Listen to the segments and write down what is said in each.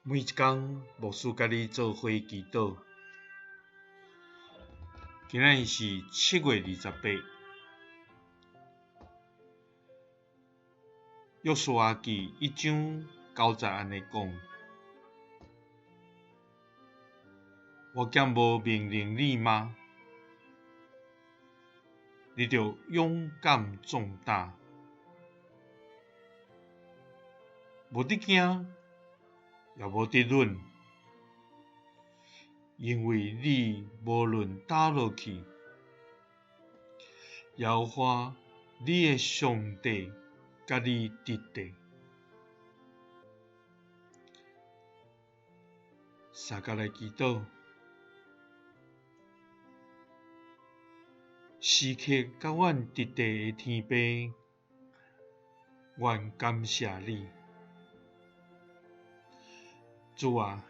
每一工，牧師佮你做伙祈禱。今仔日是7月28。約書亞記一章九節按呢講：我敢無命令你嗎？你著勇敢壯膽，無得驚，也無得忍，因為你無論佗落去，耶和華你的上帝佮你佇咧。相共來祈禱，時刻佮阮佇咧的天父，阮感謝你。主啊，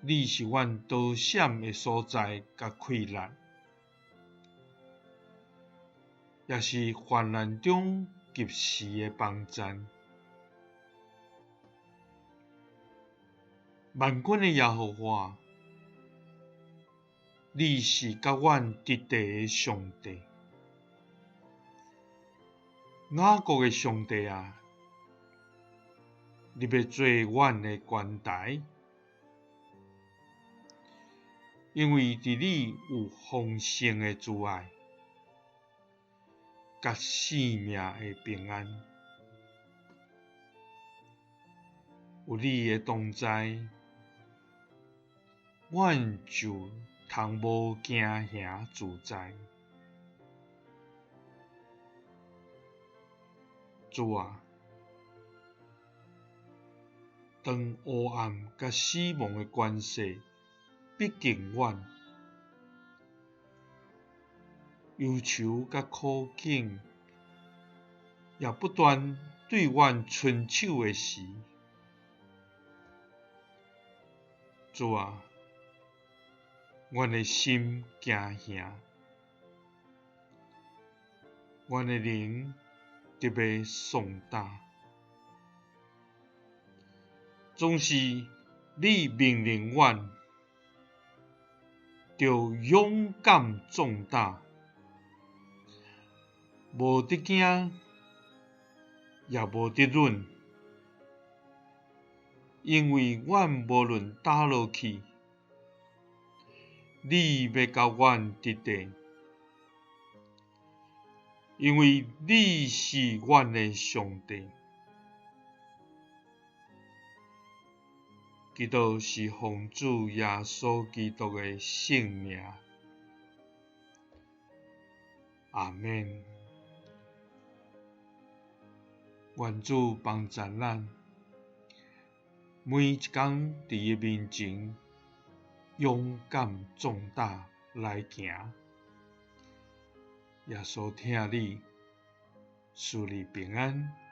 你是阮逃閃的所在佮氣力，也是患難中及時的幫贊。萬軍的耶和華，你是佮阮佇咧的上帝。雅各的上帝啊，你欲做阮的懸臺，因為佇你有豐盛的慈愛，佮性命的平安。有你的同在，阮就通無驚嚇自在。主啊，當黑暗佮死亡的權勢逼近阮，憂愁佮苦境也不斷對阮伸手的時，主啊，阮的心驚嚇，阮的靈特別喪膽。總是你命令阮，著勇敢壯膽，無得驚，也無得忍，因為阮無論佗落去，你欲佮阮佇咧，因為你是阮的上帝。祈禱是奉主耶穌基督的聖名，阿們。願主幫助咱，每一工佇伊面前勇敢壯膽來行。耶穌疼你，賜你平安。